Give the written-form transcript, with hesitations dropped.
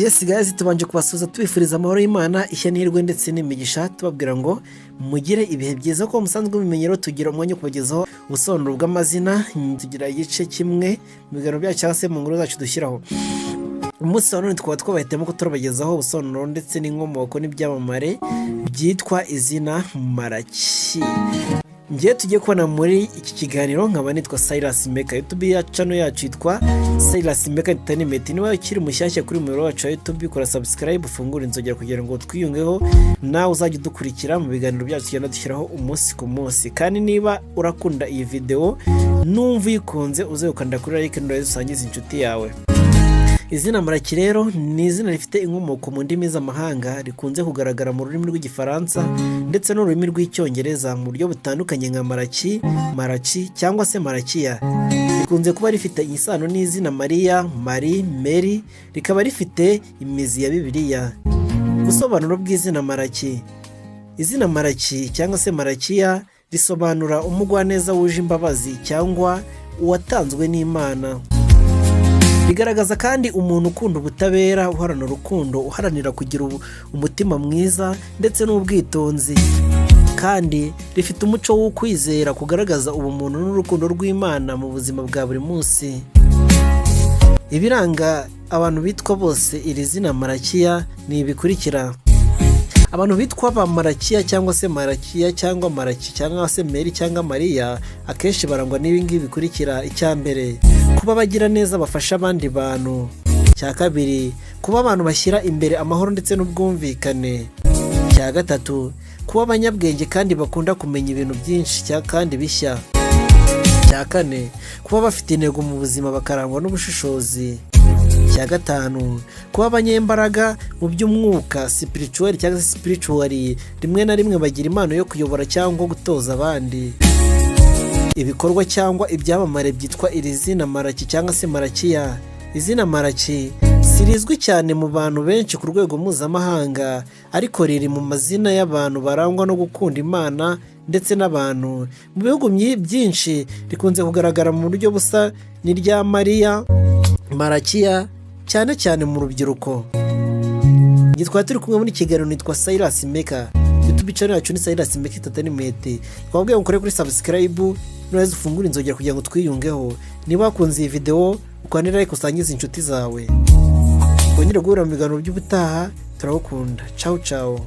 Yes guys, tubanje kubasuhuza, tubifuriza amahoro y'Imana, ishya n'ihirwe ndetse n'imigisha, tubabwira ngo mugire ibihe byiza. Ko musanzwe mubimenyero, tugira umwanya wo kubagezaho ubusobanuro bw'amazina. Tugira igice kimwe mu biganiro byacu cyangwa se mu nkuru zacu dushyiraho. Umunsi wa none tukaba twabahitamo ko turabagezaho ubusobanuro ndetse n'inkomoko n'ibyamamare byitwa izina Maraki. Ngiye tugiye kubona muri iki kiganiro, nkaba nitwa Silas Meka. YouTube ya channel yacu yitwa Silas Meka Entertainment. Niba ukiri mushyashya kuri umuyoboro wacu wa YouTube, kora subscribe, ufungure inzogera kugira ngo twiyungeho nawe, uzajya udukurikira mu biganiro byacu tugenda dushyiraho umunsi ku munsi. Kandi niba urakunda iyi video, numva uyikunze, uze gukanda kuri like nurangiza usangize inshuti yawe. Izina Maraki rero ni izina rifite inkomoko mu ndimi z'amahanga, rikunze kugaragara mu rurimi rw'Igifaransa ndetse n'ururimi rw'Icyongereza mu buryo butandukanye nka Maraki, Marachi cyangwa se Marakiya. Rikunze kuba rifite isano n'izina Mariya, Marie, Mary, rikaba rifite imizi ya Bibiliya. Ubusobanuro bw'izina Maraki: izina Maraki cyangwa se Marakiya risobanura umugwaneza wuje imbabazi cyangwa uwatanzwe n'Imana. Rigaragaza kandi umuntu ukunda ubutabera, uharanira urukundo, uharanira kugira umutima mwiza ndetse n'ubwitonzi. Kandi rifite umuco w'ukwizera kugaragaza ubumuntu n'urukundo rw'Imana mu buzima bwa buri munsi. Ibiranga abantu bitwa bose iri zina Marakiya ni ibikurikira: abantu bitwa ba Marakiya cyangwa se Marakiya cyangwa Maraki cyangwa se Meri cyangwa Mariya, akenshi barangwa n'ibi ngibi bikurikira: icya mbere, kuba bagira neza, bafasha abandi bantu; icya kabiri, kuba abantu bashyira imbere amahoro ndetse n'ubwumvikane; icya gatatu, kuba abanyabwenge kandi bakunda kumenya ibintu byinshi kandi bishya; icya kane, kuba bafite intego mu buzima, bakarangwa n'ubushishozi; icya gatanu, kuba abanyembaraga mu by'umwuka, spirituel cyangwa se spiritually, rimwe na rimwe bagira impano yo kuyobora cyangwa gutoza abandi. Ibikorwa cyangwa ibyamamare byitwa iri zina Maraki cyangwa se Marakiya: izina Maraki si rizwi cyane mu bantu benshi ku rwego mpuzamahanga, ariko riri mu mazina y'abantu barangwa no gukunda Imana ndetse n'abantu. Mu bihugu byinshi rikunze kugaragara mu buryo busa n'irya Mariya, Marakiya, cyane cyane mu rubyiruko. Njye twari turi kumwe muri kiganiro nitwa Silas Meka. YouTube channel yacu ni Silas Meka Entertainment. Twababwiye ngo ukore kuri subscribe nurangiza ufungure inzogera kugira ngo twiyungeho. Niba wakunze iyi video, ukande like, usangize inshuti zawe. Twongere guhura mu biganiro by'ubutaha. Turagukunda, ciao ciao.